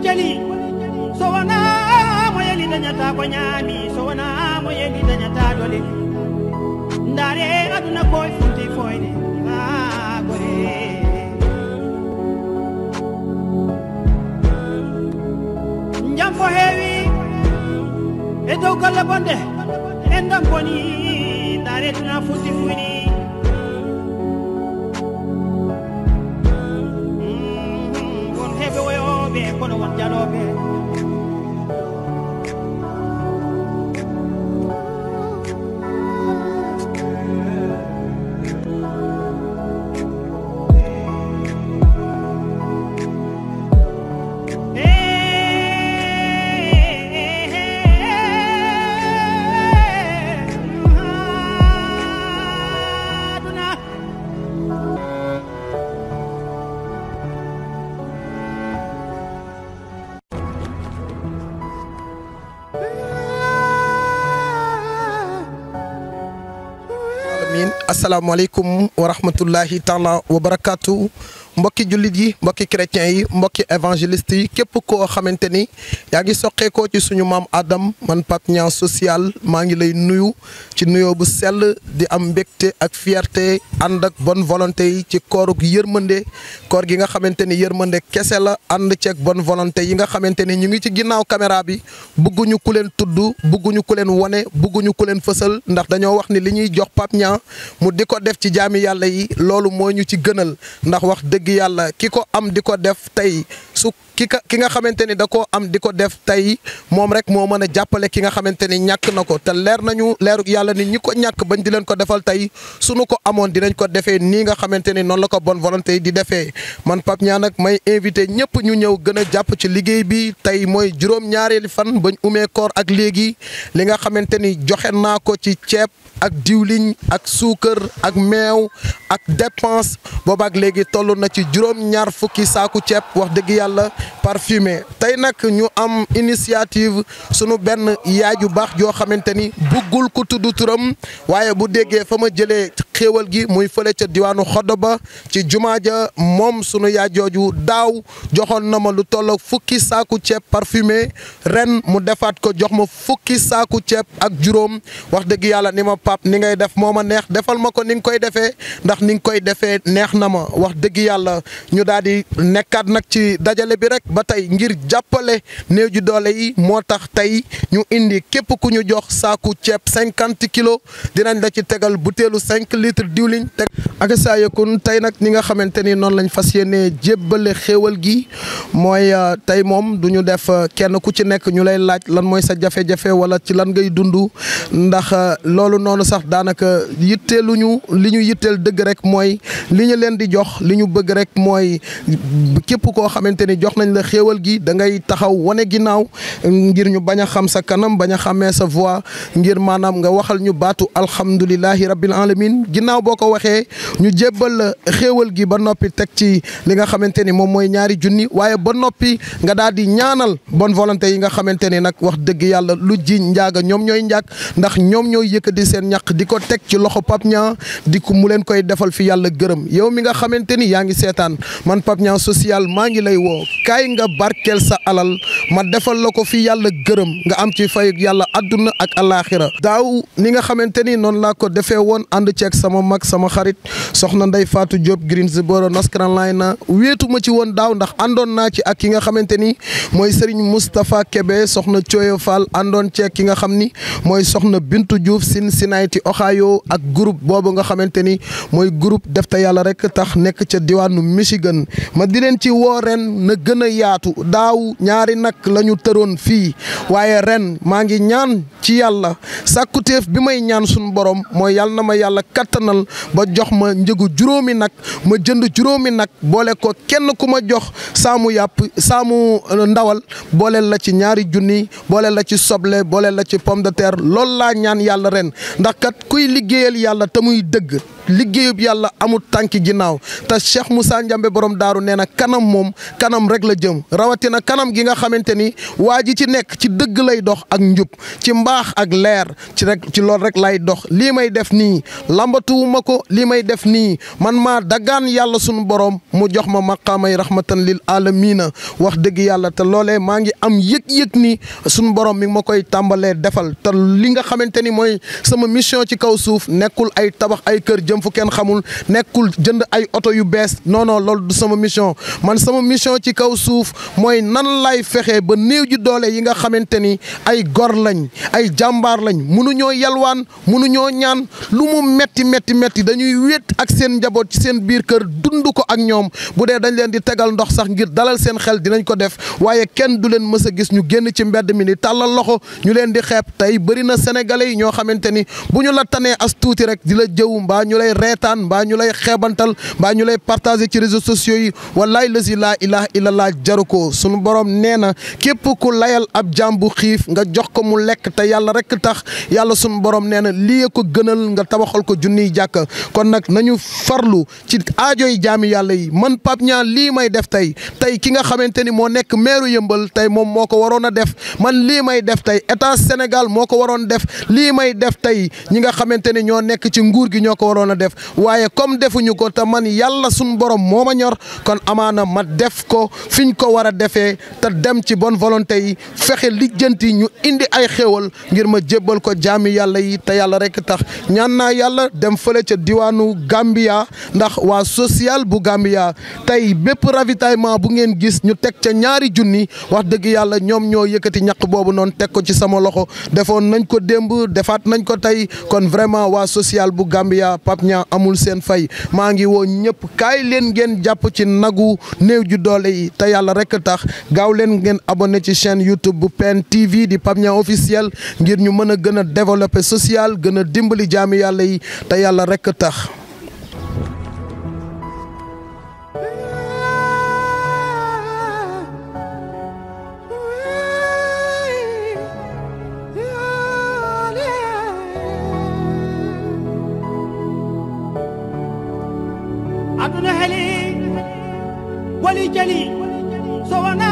jali so wana mo yeli dañata ko ñaami so wana mo yeli dañata dole ndare aduna koy funti foyde gore njam fo heewi e dow golle bonde en dam boni ndare duna funti fuyni won heɓe woyoɓe kono won jaloɓe asalaamaaleykum wa rahmatullahi taala wa barakaatu mbokki jullit yi mbokki chrétien yi mbokki évangéliste yi képp koo xamante ni yaa ngi soqeekoo ci suñu maam Adam man Pape Niang social maa ngi lay nuyu ci nuyoo bu sell di am mbégte ak fierté ànd ak bonne volonté yi ci koorug yërmande koor gi nga xamante ni yërmande kese la ànd ceeg bonne volonté yi nga xamante ni ñu ngi ci ginnaaw caméra bi bëgguñu ku leen tudd bëgguñu ku leen wone bëgguñu ku leen fësal ndax dañoo wax ni li ñuy jox Pape Niang mu di ko def ci jaami yàlla yi loolu moo ñu ci gënal ndax wax dëgg yàlla ki ko am di ko def tey su ki nga xamante ni da koo am di ko def tey moom rek moo mën a jàppale ki nga xamante ni ñàkk na ko te leer nañu leeruk yàlla ni ñi ko ñàkk bañ di leen ko defal tey suñu ko amoon dinañ ko defee nii nga xamante ni noonu la ko bonne volonté di defee man Pape Niang nag may invité ñëpp ñu ñëw gën a jàpp ci liggéey bi tey mooy juróom-ñaareeli fan bañ umee koor ak léegi li nga xamante ni joxe naa ko ci ceeb ak diwliñ ak suukar ak meew ak dépense boobaak léegi toll na ci juróom-ñaar fukki saaku ceeb wax dëgg yàlla parfumé tey nag ñu am initiative sunu benn yaay ju baax joo xamante ni buggul ku tudd turam waaye bu déggee fa ma jëlee xéewal gi muy fële ca diwaanu Xodoba ci jumaa ja moom sunu yaay jooju daaw joxoon na ma lu toll fukki saaku ceeb parfumé ren mu defaat ko jox ma fukki saaku ceeb ak juróom wax dëgg yàlla ni ma Pape ni ngay def moo ma neex defal ma ko ni nga koy defee ndax ni nga koy defee neex na ma wax dëgg yàlla ñu daal di nekkaat nag ci dajale bi rek ba tey ngir jàppale néew ju doole yi moo tax tey ñu indi képp ku ñu jox saaku ceeb 50 kilos dinañ la ci tegal butéelu 5 litres diwliñ teg ak saa yëkkun tey nag ñi nga xamante ni noonu lañ fas yéenee jébbale xéewal gi mooy tey moom du ñu def kenn ku ci nekk ñu lay laaj lan mooy sa jafe-jafe wala ci lan ngay dund ndax loolu noonu sax daanaka yitteeluñu li ñu yitteel dëgg rek mooy li ñu leen di jox li ñu bëgg rek mooy képp koo xamante ni jox nañ la xéewal gi da ngay taxaw wane ginnaaw ngir ñu bañ a xam sa kanam bañ a xàmmee sa voix ngir maanaam nga waxal ñu baatu alhamdulilahi rabbil alamin ginnaaw boo ko waxee ñu jébbal la xéewal gi ba noppi teg ci li nga xamante ni moom mooy ñaari junni waaye ba noppi nga daal di ñaanal bonne volonté yi nga xamante ni nag wax dëgg yàlla lu ji njaaga ñoom ñooy njaag ndax ñoom ñooy yëkkati seen ñaq di ko teg ci loxo Pape Niang di ko mu leen koy defal fi yàlla gërëm yow mi nga xamante ni yaa ngi seetaan man Pape Niang social maa ngi lay woo kaay nga barkeel sa alal ma defal la ko fi yàlla gërëm nga am ci fay yàlla adduna ak alaaxira daaw ni nga xamante ni noonu laa ko defee woon ànd ceeg sama mag sama xarit soxna Ndeye Fatou Diop Greensboro North Carolina wéetu ma ci woon daaw ndax àndoon naa ci ak ki nga xamante ni mooy Serigne Moustapha Kébé soxna Thioyo Fall àndoon ceeg ki nga xam ni mooy soxna Bintu Diouf Cincinnati Ohio ak groupe boobu nga xamante ni mooy groupe def te yàlla rek tax nekk ca diwaanu Michigan ma di leen ci woo ren na gën a yaatu daaw ñaari nag la ñu tëroon fii waaye ren maa ngi ñaan ci yàlla sàkkuteef bi may ñaan suñu borom mooy yàlla na ma yàlla kattanal ba jox ma njëgu juróomi nag ma jënd juróomi nag boole ko kenn ku ma jox saamu yàpp saamu ndawal booleel la ci ñaari junni booleel la ci soble booleel la ci pomme de terre loolu laa ñaan yàlla ren ndax kat kuy liggéeyal yàlla te muy dëgg liggéeyub yàlla amul tànki ginnaaw te Cheikh Moussa Ndiambe borom daaru nee na kanam moom kanam rek la jëm rawatina kanam gi nga xamante ni waa ji ci nekk ci dëgg lay dox ak njub ci mbaax ak leer ci loolu rek lay dox lii may def nii lambatu làmbatuwuma ko li may def nii man maa dagaan yàlla sunu borom mu jox ma maqaamay rahmatan lil alamina wax dëgg yàlla te loolee maa ngi am yëg-yëg ni sunu borom mi ma koy tàmbalee defal te li nga xamante ni mooy sama mission ci kaw suuf nekkul ay tabax ay kër jëm fu kenn xamul nekkul jënd ay oto yu bees non non loolu du sama mission man sama mission ci kaw suuf mooy nan lay fexe ba néew ji doole yi nga xamante ni ay gor lañ ay jàmbaar lañ mënuñoo yalwaan mënuñoo ñaan lu mu metti metti metti dañuy wéet ak seen njaboot ci seen biir kër dund ko ak ñoom bu dee dañ leen di tegal ndox sax ngir dalal seen xel dinañ ko def waaye kenn du leen mës a gis ñu génn ci mbedd mi ni tàllal loxo ñu leen di xeeb tey bëri na sénégalais yi ñoo xamante ni bu ñu la tanee as tuuti rek di la jëw mbaa ñu lay reetaan mbaa ñu lay xeebantal mbaa ñu lay partager ci réseaux sociaux yi wallaay lasi laa ilaha illallah jaru ko sunu borom nee na képp ku layal ab jaam bu xiif nga jox ko mu lekk te yàlla rek tax yàlla sunu borom nee na lii ko gënal nga tabaxal ko junniy jàkk kon nag nañu farlu ci aajoy jaami yàlla yi man Pape Niang lii may def tey ki nga xamante ni moo nekk meeru Yëmbal tey moom moo ko waroon a def man lii may def tey état Sénégal moo ko waroon def lii may def tey ñi nga xamante ni ñoo nekk ci nguur gi ñoo ko waroon a def waaye comme defuñu ko te man yàlla sunu borom moo ma ñor kon amaana ma def ko fiñ ko war a defee te dem ci bonne volonté yi fexe lijjanti ñu indi ay xéewal ngir ma jébbal ko jaami yàlla yi te yàlla rek tax ñaan naa yàlla dem fële ca diwaanu Gambia ndax waa social bu Gambia tey bépp ravitaillement bu ngeen gis ñu teg ca ñaari junni wax dëgg yàlla ñoom ñoo yëkkati ñaq boobu noonu teg ko ci sama loxo defoon nañ ko démb defaat nañ ko tey kon vraiment waa social bu Gambia Pape Niang amul seen fay maa ngi woo ñëpp kaay leen ngeen jàpp ci nagu néew ju doole yi te yàlla rek tax gaaw leen ngeen abonné ci chaîne YouTube bu PEN TV di Pape Niang officiel ngir ñu mën a gën a développer social gën a dimbali jaami yàlla yi te yàlla rek tax. aduna heli wali jali so wana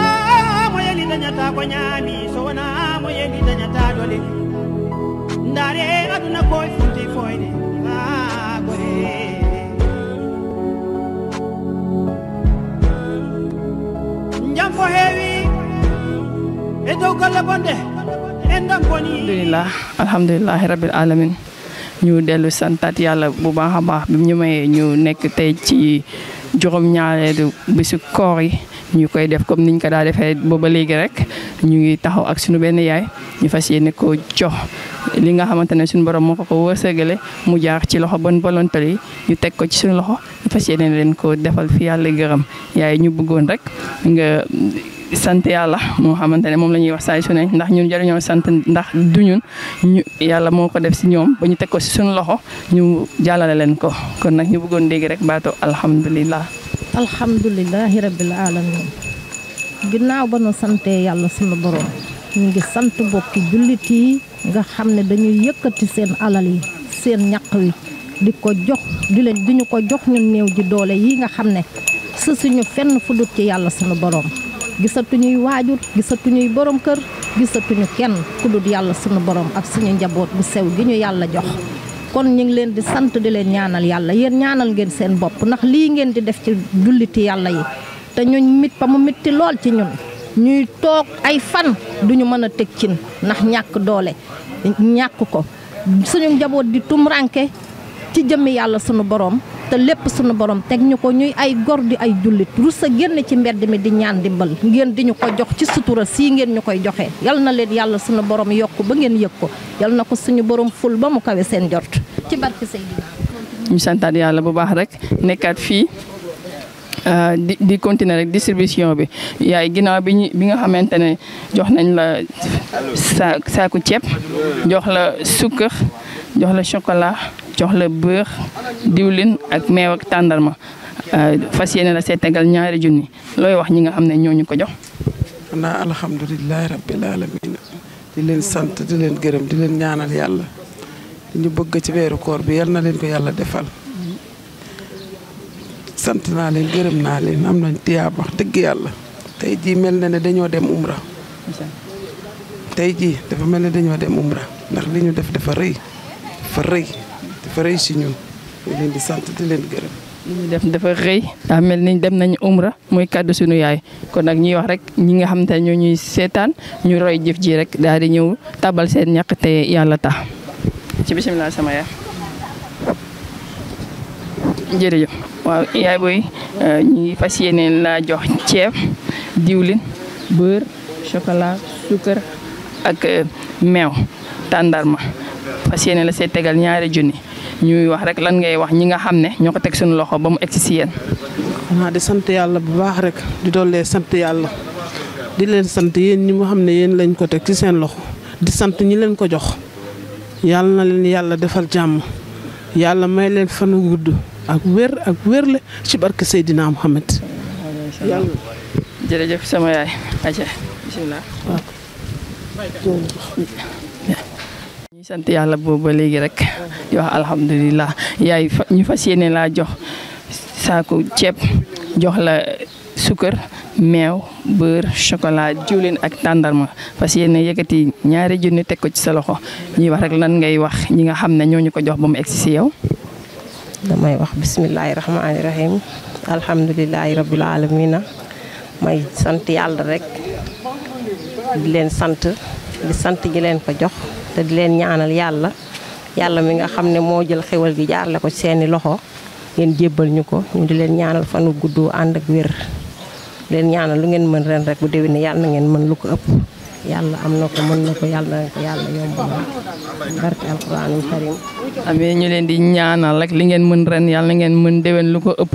mo yeli dañata ko ñaami so wana mo yeli dañata dole ndare aduna koy funti foyde gore njam fo heewi e dow golle bonde en ndam boni alhamdulillahi rabbil alamin ñu dellu santat yàlla bu baax a baax bi ñu mayee ñu nekk tey ci juróom-ñaareelu bisu koor yi ñu koy def comme niñ ko daa defee booba léegi rek ñu ngi taxaw ak suñu benn yaay ñu fas yéene ko jox li nga xamante ne suñu borom moo ko wërsëgale mu jaar ci loxo bonne volonté yi ñu teg ko ci suñu loxo ñu fas yéene leen ko defal fi yàlla gërëm yaay ñu bëggoon rek nga sant yàlla moo xamante ne moom la ñuy wax saay su ne ndax ñun jariñoo sant ndax du ñun ñu yàlla moo ko def si ñoom ba ñu teg ko si suñu loxo ñu jàllale leen ko kon nag ñu bëggoon dégg rek baatu alhamdulilah. alhamdulilahi rabbil alamin ginnaaw ba nu sante yàlla sunu borom ñu ngi sant bokki jullit yi nga xam ne dañuy yëkkati seen alal yi seen ñaq wi di ko jox di ñu ko jox ñun néew ji doole yi nga xam ne su suñu fenn fu dut ci yàlla sunu borom. gisatuñuy waajur gisatuñuy borom kër gisatuñu kenn ku dul yàlla sunu borom ak suñu njaboot bu sew gi ñu yàlla jox kon ñu ngi leen di sant di leen ñaanal yàlla yéen ñaanal ngeen seen bopp ndax lii ngeen di def ci julliti yàlla yi te ñun mit pa mu mitti lool ci ñun ñuy toog ay fan duñu mën a teg cin ndax ñàkk doole ñàkk ko suñu njaboot di tumranke ci jëmmi yàlla sunu borom te lépp sunu borom teg ñu ko ñuy ay gor di ay jullit rus a génn ci mbedd mi di ñaan dimbal ngeen di ñu ko jox ci sutura sii ngeen ñu koy joxe yal na leen yàlla sunu borom yokk ba ngeen yëg ko yal na ko suñu borom ful ba mu kawe seen jort ci barke Seydina. ñu santaat yàlla bu baax rek nekkaat fii di continuer rek distribution bi yaay ginnaaw bi nga xamante ne jox nañ la saaku ceeb jox la sukkar jox la chocolat jox la beurre diwlin ak meew ak tàndarma fas yéene la see tegal ñaari junni looy wax ñi nga xam ne ñooñu ko jox. xanaa alhamdulilahi rabbil alamin di leen sant di leen gërëm di leen ñaanal yàlla di ñu bëgg ci weeru koor bi yal na leen ko yàlla defal sant naa leen gërëm naa leen am nañ tiyaab wax dëgg yàlla tey jii mel na ne dañoo dem umra tey jii dafa mel ne dañoo dem umra ndax li ñu def dafa rëy si ñun ñu leen di sant di leen gërëm. li ñu def dafa rëy daa mel ni dem nañu umra muy kàddu sunu yaay kon nag ñuy wax rek ñi nga xam te ñoo ñuy seetaan ñu roy jëf ji rek daal di ñëw tabal seen ñaq te yàlla tax ci bisimilah sama yaay. jërëjëf waaw yaay booy ñu fas yéene laa jox ceeb diwlin beurre chocolat suukar ak meew tàndarma fas yéene la see tegal ñaari junni ñuy wax rek lan ngay wax ñi nga xam ne ñoo ko teg suñu loxo ba mu egsi si yéen. xanaa di sant yàlla bu baax rek di dollee sant yàlla di leen sant yéen ñi nga xam ne yéen lañ ko teg ci seen loxo di sant ñi leen ko jox yàlla na leen yàlla defal jàmm yàlla may leen fan gudd ak wérle ci barke Seydina Muhammad. yàlla. jërëjëf sama yaay. ayca bisimilah. ñuy sant yàlla boobu ba léegi rek di wax alhamdulilah yaay ñu fas yéene laa jox saaku ceeb jox la suukar meew beurre chocolat diwlin ak tàndarma fas yéene yëkkati ñaari junni teg ko ci sa loxo ñuy wax rek lan ngay wax ñi nga xam ne ñooñu ko jox ba mu egsi si yow. damay wax bismillahi rahmaani rahim alhamdulilahi rabbil alamina may sant yàlla rek di leen sant ñi leen ko jox te di leen ñaanal yàlla mi nga xam ne moo jël xewal gi jaarle ko ci seeni loxo ngeen jébbal ñu ko ñu di leen ñaanal fanu gudd ànd ak wér leen ñaanal lu ngeen mën ren rek bu déwénee yàlla na ngeen mën lu ko ëpp yàlla am na ko mën na ko yàlla na ko yàlla yombal barke alquraanul karim. amee ñu leen di ñaanal rek li ngeen mën ren yàlla na ngeen mën déwén lu ko ëpp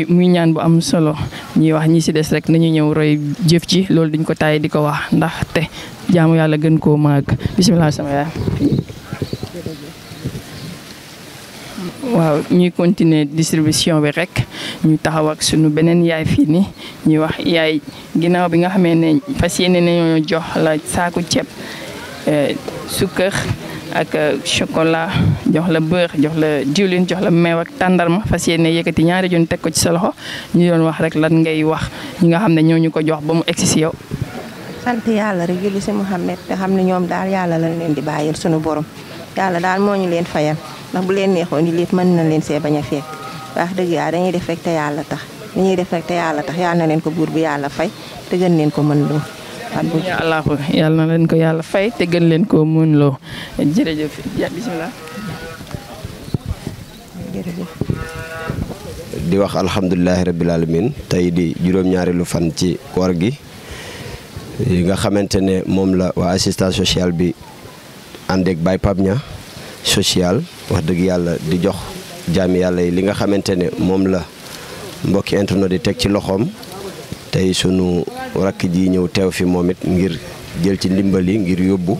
muy ñaan bu am solo ñuy wax ñi si des rek nañu ñëw roy jëf ci loolu duñ ko tàyyi di ko wax ndaxte jaamu yàlla gën koo màgg bisimilah sama yaay. waaw ñuy continuer distribution bi rek ñu taxaw ak sunu beneen yaay fii nii ñuy wax yaay ginnaaw bi nga xamee ne fas yéene nañoo jox la saaku ceeb suukar ak chocolat jox la beurre jox la diwlin jox la meew ak tàndarma fas yéene yëkkati ñaari junni teg ko ci sa loxo ñu doon wax rek lan ngay wax ñi nga xam ne ñooñu ko jox ba mu egsi si yow. sant yàlla rek julli si Muhammad te xam ne ñoom daal yàlla lañ leen di bàyyil sunu borom yàlla daal moo ñu leen fayal ndax bu leen neexoon ni lépp mën na leen see bañ a fekk wax dëgg yàlla dañuy def rek te yàlla tax dañuy def rek te yàlla tax yàlla na leen ko buur bi yàlla fay te gën leen ko mën loo. yàlla na leen ko yàlla fay te gën leen ko mën loo jërëjëf bisimilah. jërëjëf. di wax alhamdulilahi rabbil alamin tey di juróom-ñaareelu fan ci koor gi nga xamante ne moom la waa assistance sociale bi àndeek Baye Pape Niang social wax dëgg yàlla di jox jaami yàlla yi li nga xamante ne moom la mbokki internet di teg ci loxoom tey sunu rakk ji ñëw teew fi moom it ngir jël ci ndimbal yi ngir yóbbu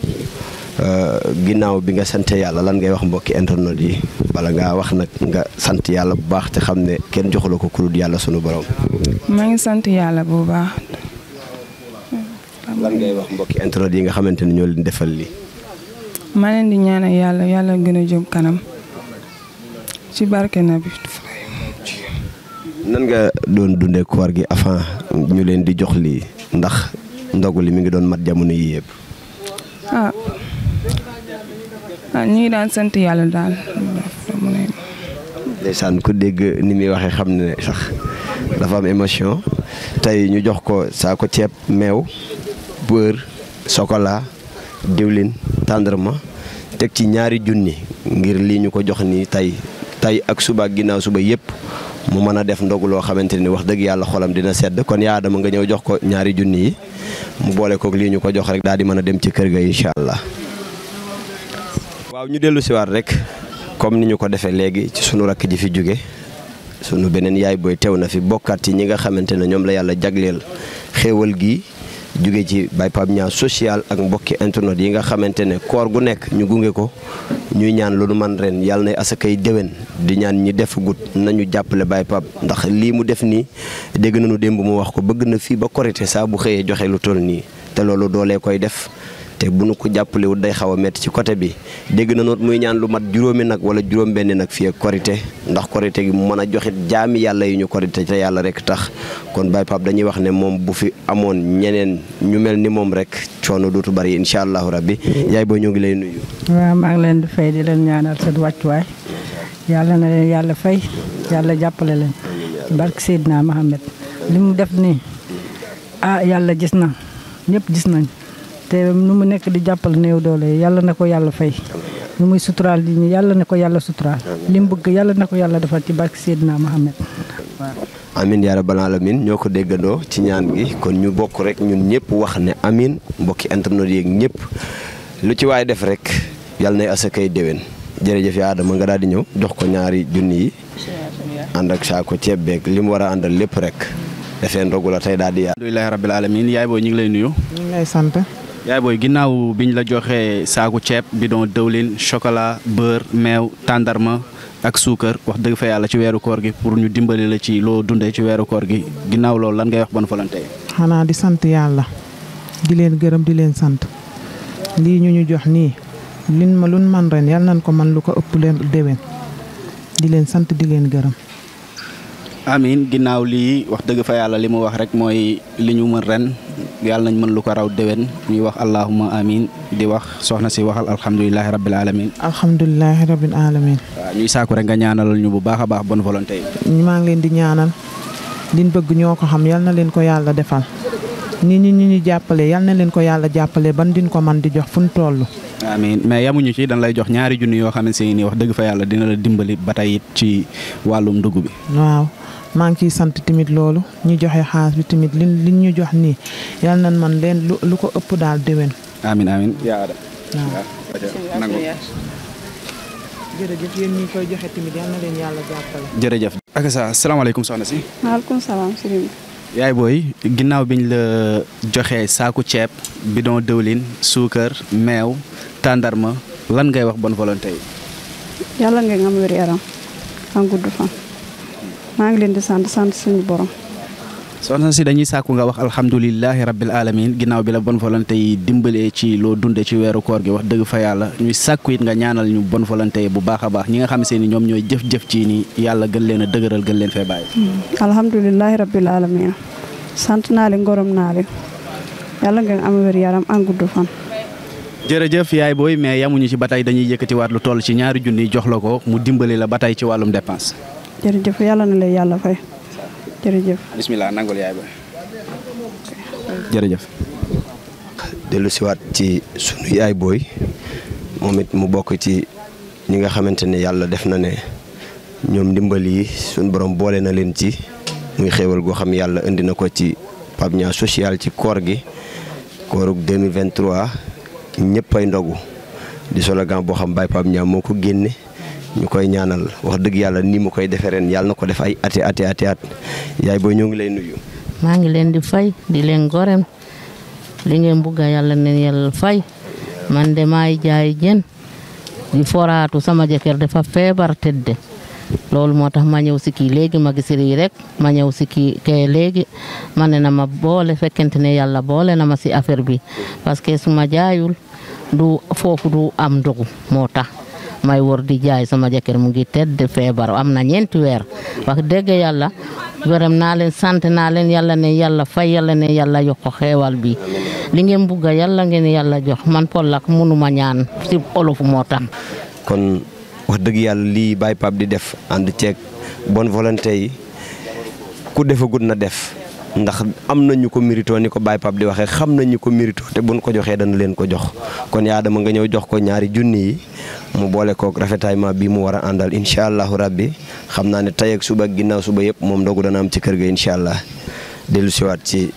ginnaaw bi nga sant yàlla lan ngay wax mbokki internet yi bala ngaa wax nag nga sant yàlla bu baax te xam ne kenn joxula ko ku dul yàlla sunu borom. maa ngi sant yàlla bu baax. lan ngay wax mbokki internet yi nga xamante ne ñoo leen defal lii. maa leen di ñaanal yàlla gën a jëm kanam ci barke na bi. nan nga doon dundee koor gi avant ñu leen di jox lii ndax ndogu li mi ngi doon mat jamono yi yëpp. ñu ngi daan sant yàlla daal. ndeysaan ku dégg ni muy waxee xam ne sax dafa am émotion tey ñu jox ko saako ceeb meew beurre chocolat diwlin tàndarma teg ci ñaari junni ngir lii ñu ko jox nii tey ak suba ak ginnaaw suba yëpp mu mën a def ndogu loo xamante ni wax dëgg yàlla xolam dina sedd kon yaa dama nga ñëw jox ko ñaari junni yi mu boole kook lii ñu ko jox rek daal di mën a dem ci kër ga incha allah. waaw ñu dellu siwaat rek comme ni ñu ko defee léegi ci sunu rakk ji fi jóge sunu beneen yaay booy teew na fi bokkaat ci ñi nga xamante ne ñoom la yàlla jagleel xéewal gi jóge ci Baye Pape Niang social ak mbokki internet yi nga xamante ne koor gu nekk ñu gunge ko ñuy ñaan lu nu man ren yàlla na asakay déwén di ñaan ñi def gut nañu jàppale Baye Pape ndax lii mu def nii dégg nañu démb mu wax ko bëgg na fii ba korité saa bu xëyee joxe lu toll nii te loolu doolee koy def te bu nu ko jàppalewut day xaw a métti ci côté bi dégg na noot muy ñaan lu mat juróomi nag wala juróom benni nag fii ak korité ndax korité gi mu mën a joxit jaami yàlla yi ñu korité te yàlla rek tax kon Baye Pape dañuy wax ne moom bu fi amoon ñeneen ñu mel ni moom rek coono dootu bari incha allahu rabbi yaay booy ñoo ngi lay nuyu. waaw maa ngi leen di fay di leen ñaanal seen wàccuwaay yàlla na leen yàlla fay yàlla jàppale leen barke Seydina Mohamed li mu def nii yàlla gis na ñëpp gis nañ te nu mu nekk di jàppale néew doole yàlla na ko yàlla fay nu muy suturaal di ñi yàlla na ko yàlla suturaal li mu bëgg yàlla na ko yàlla defal ci barke Seydina Mohamed waaw. amin yaa rabbal alamin ñoo ko déggandoo ci ñaan gi kon ñu bokk rek ñun ñëpp wax ne amin mbokki internet yeeg ñëpp lu ci waay def rek yàlla nay asakay déwén jërëjëf yaa Adama nga daal di ñëw jox ko ñaari junni yi ànd ak saako ceeb beeg li mu war a àndal lépp rek defee ndogu la tey daal di yaa. alhamdulilah rabbil alamin yaay booy ñu ngi lay nuyu. ñu ngi lay sant. yaay booy ginnaaw biñ la joxee saaku ceeb bidon dëwlin chocolat beurre meew tàndarma ak suukar wax dëgg fa yàlla ci weeru koor gi pour ñu dimbali la ci loo dundee ci weeru koor gi ginnaaw loolu lan ngay wax bonne volonté. xanaa di sant yàlla di leen gërëm di leen sant lii ñu jox nii lin ma lun man ren yàlla nañ ko man lu ko ëpp leen déwén di leen sant di leen gërëm. amin ginnaaw lii wax dëgg fa yàlla li mu wax rek mooy li ñu mën ren yàlla nañ mën lu ko raw déwén ñuy wax allahumma amin di wax soxna si waxal alhamdulilahi rabbil alamin. alhamdulilahi rabbil alamin. waaw ñuy saaku rek nga ñaanalal ñu bu baax a baax bonne volonté yi. maa ngi leen di ñaanal liñ bëgg ñoo ko xam yal na leen ko yàlla defal ni ñu jàppale yal na leen ko yàlla jàppale ban din ko man di jox fu ñu toll. amiin mais yamuñu ci dañ lay jox ñaari junni yoo xamante ne nii wax dëgg fa yàlla dina la dimbali ba tey it ci wàllum ndugg bi. waaw maa ngi ciy sant tamit loolu ñu joxe xaalis bi tamit liñ ñu jox nii yal nañ man leen lu ko ëpp daal déwén. amiin amiin yaa ada. waaw jërëjëf yéen ñi koy joxe tamit yal na leen yàlla jàppale. jërëjëf. ak sa salaamaaleykum soxna si. maaleykum salaam. yaay booy ginnaaw biñ la joxee saaku ceeb bidon dëwlin suukar meew tàndarma lan ngay wax bonne volonté yi. yàlla ngeen am wér yaram am gudd fan maa ngi leen di sant suñu borom. soxna si dañuy sàkku nga wax alhamdulilahi rabbil alamin ginnaaw bi la bonne volonté yi dimbalee ci loo dunde ci weeru koor gi wax dëgg fa yàlla ñuy sàkku it nga ñaanal ñu bonne volonté yi bu baax a baax ñi nga xam se ni ñoom ñooy jëf-jëf ci ni yàlla gën leen a dëgëral gën leen fee bàyyi. alhamdulilahi rabbil alamin sant naa leen ngorom naa leen yàlla ngeen am wér yaram am gudd fan. jërëjëf yaay booy mais yamuñu ci ba tey dañuy yëkkatiwaat lu toll ci ñaari junni jox la ko mu dimbali la ba tey ci wàllum dépense. jërëjëf yàlla na leen yàlla fay. jërëjëf bismillah nangul yaay ba jërëjëf. dellu siwaat ci sunu yaay booy moom it mu bokk ci ñi nga xamante ne yàlla def na ne ñoom ndimbal yi sunu borom boole na leen ci muy xéewal goo xam yàlla indi na ko ci Pape Niang social ci koor gi koorug 2023 ñëpp ay ndogu di slogan boo xam Baye Pape Niang moo ko génne. ñu koy ñaanal wax dëgg yàlla ni mu koy defee ren yàlla na ko def ay ati yaay booy ñoo ngi lay nuyu. maa ngi leen di fay di leen gorem li ngeen bugga yàlla neen yàlla fay man de maay jaay jën di foraatu sama jëkkër dafa feebar tëdde loolu moo tax ma ñëw si kii léegi ma gis lii rek ma ñëw si kii kay léegi ma ne na ma boole fekkente ne yàlla boole na ma si affaire bi parce que su ma jaayul du foofu du am ndogu moo tax. may wor di jaay sama jëkkër mu ngi tedd feebar am na 4 weer wax dëgg yàlla gërëm naa leen sant naa leen yàlla ne yàlla fay yàlla ne yàlla yokk xeewal bi li ngeen bugga yàlla ngeen yàlla jox man Polak mënuma ñaan ci olof moo tax. kon wax dëgg yàlla lii Baye Pape di def ànd ceeg bonne volonté yi ku defagut na def ndax am nañu ko mérito ni ko Baye Pape di waxee xam nañu ko mérito te buñ ko joxee dana leen ko jox kon yaa dama nga ñëw jox ko ñaari junni yi mu boole kook rafetaillement bi mu war a àndal incha allahu rabbi xam naa ne tey ak suba ak ginnaaw suba yëpp moom ndogu dana am ci kër ga incha allah dellu siwaat ci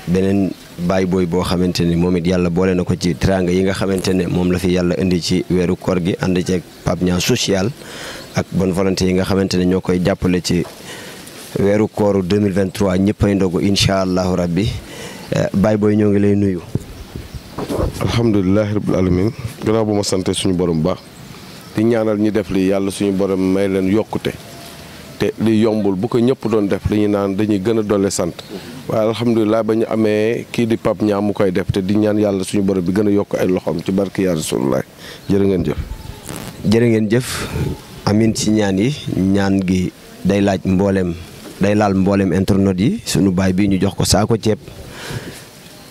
beneen baay booy boo xamante ni moom it yàlla boole na ko ci teraanga yi nga xamante ne moom la fi yàlla indi ci weeru koor gi ànd ceeg Pape Niang social ak bonne volonté yi nga xamante ne ñoo koy jàppale ci weeru kooru 2023 ñëppay ndogu incha allahu rabbi baay booy ñoo ngi lay nuyu. alhamdulilahi rabbil alamin gannaaw bu ma sante suñu borom baax di ñaanal ñi def li yàlla suñu borom may leen yokkute te li yombul bu ko ñëpp doon def dañuy naan dañuy gën a doole sant waaye alhamdulilah ba ñu amee kii di Pape Niang mu koy def te di ñaan yàlla suñu borom bi gën a yokk ay loxoom ci barki yaa rasulullah jërë ngeen jëf. jërë ngeen jëf amin ci ñaan yi ñaan gi day laal mboolem internet yi suñu baay bi ñu jox ko saako ceeb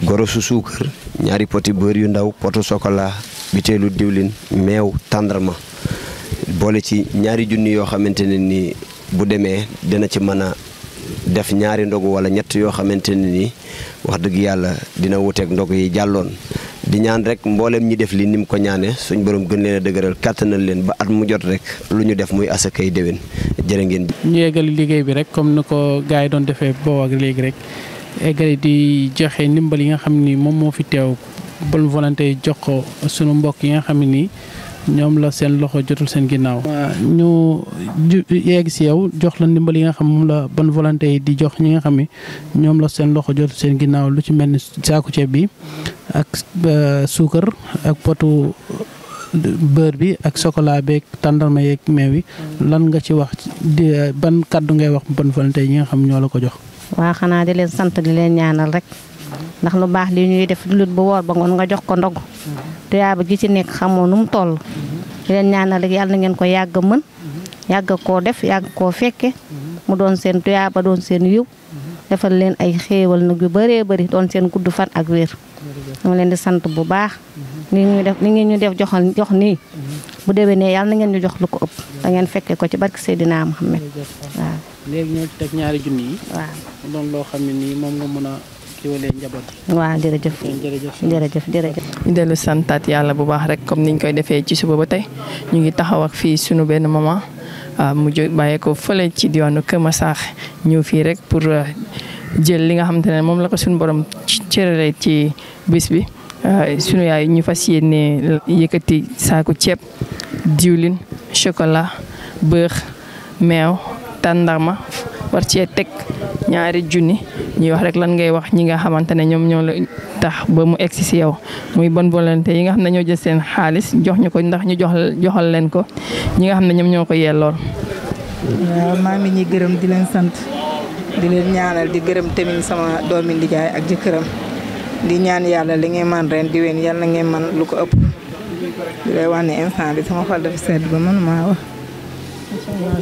goro su suukar ñaari poti beurre yu ndaw poto chocolat biteelu diwlin meew tàndarma boole ci ñaari junni yoo xamante ne ni bu demee dina ci mën a def ñaari ndogu wala ñett yoo xamante ne ni wax dëgg yàlla dina wuteeg ndog yi jàlloon di ñaan rek mboolem ñi def li ni mu ko ñaane suñ borom gën leen a dëgëral kàttanal leen ba at mu jot rek lu ñu def muy asakay déwén jërë ngeen. ñu yeggali liggéey bi rek comme ni ko gars yi doon defee boo ak léegi rek eggali di joxe ndimbal yi nga xam ni moom moo fi teew bonne volonté jox ko sunu mbokk yi nga xam ni ñoom la seen loxo jotul seen ginnaaw. ñu yegg si yow jox la ndimbal yi nga xam moom la bonne volonté yi di jox ñi nga xam ni ñoom la seen loxo jotul seen ginnaaw lu ci mel ni saaku ceeb bi ak suukar ak potu beurre bi ak chocolat beeg tàndarma yeeg meew yi lan nga ci wax ban kàddu ngay wax bonne volonté yi nga xam ñoo la ko jox. waa xanaa di leen sant di leen ñaanal rek ndax lu baax li ñuy def lut bu woor ba ngoon nga jox ko ndog tuyaaba gi ci nekk xamoo nu mu toll di leen ñaanal rek yàlla na ngeen ko yàgg mën yàgg koo def yàgg koo fekke mu doon seen tuyaaba doon seen yiw defal leen ay xéewal nag yu bëree bëri doon seen gudd fan ak wér dama leen di sant bu baax ni ngeen ñu def jox nii bu déwénee yàlla na ngeen ñu jox lu ko ëpp da ngeen fekke ko ci barke Seydina Muhammad waaw. léegi ñoo ci teg ñaari junni yi. waaw mu doon loo xam ne nii moom nga mën a kiiwalee njaboot. waaw jërëjëf. jërëjëf. ñu dellu santaat yàlla bu baax rek comme niñ koy defee ci suba ba tey ñu ngi taxaw ak fii sunu benn maman mu jóg bàyyee ko fële ci diwaanu Kër Massar ñëw fii rek pour jël li nga xamante ne moom la ko suñu borom cërale ci bis bi sunu yaay ñu fas yéene yëkkati saaku ceeb diwlin chocolat beurre meew tàndarma war cee teg ñaari junni ñuy wax rek lan ngay wax ñi nga xamante ne ñoom ñoo la tax ba mu egsi si yow muy bonne volonté yi nga xam ne ñoo jël seen xaalis jox ñu ko ndax ñu joxal leen ko ñi nga xam ne ñoom ñoo ko yellool. waaw maa ngi ñuy gërëm di leen sant di leen ñaanal di gërëm tamit sama doomi ndijaay ak jëkkëram di ñaan yàlla li ngeen man ren di ween yàlla na ngeen man lu ko ëpp di lay wax ne instant bi sama xol dafa sedd ba mënuma wax.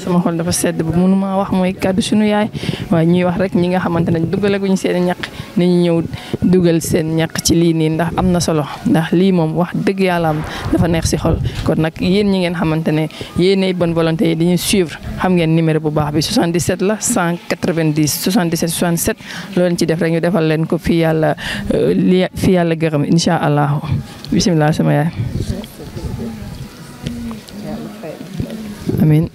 sama xol dafa sedd ba mënuma wax mooy kàddu sunu yaay waaye ñuy wax rek ñi nga xamante ne dugalaguñ seen ñaq nañu ñëw dugal seen ñaq ci lii nii ndax am na solo ndax lii moom wax dëgg yàlla am dafa neex si xol kon nag yéen ñi ngeen xamante ne yéenay bonne volonté yi dañuy suivre xam ngeen numéro bu baax bi 77 la 190 77 67 loolu ci def rek ñu defal leen ko fii yàlla gërëm incha allahu bisimilah sama yaay. Amin.